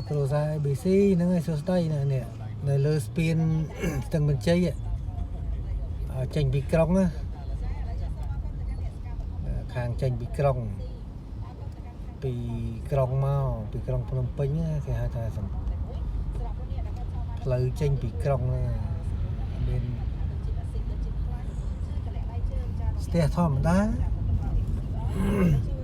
គ្រួសារ ABC ហ្នឹងហើយសួស្តីណានេះនៅលើស្ពាន ស្ទឹងបញ្ជ័យអ่ะចេញពីក្រុងណាខាងចេញពីក្រុងពីក្រុងមកពីក្រុងភ្នំពេញណាគេហៅថាសំផ្លូវចេញពីក្រុងហ្នឹងមានស្ទះធម្មតា។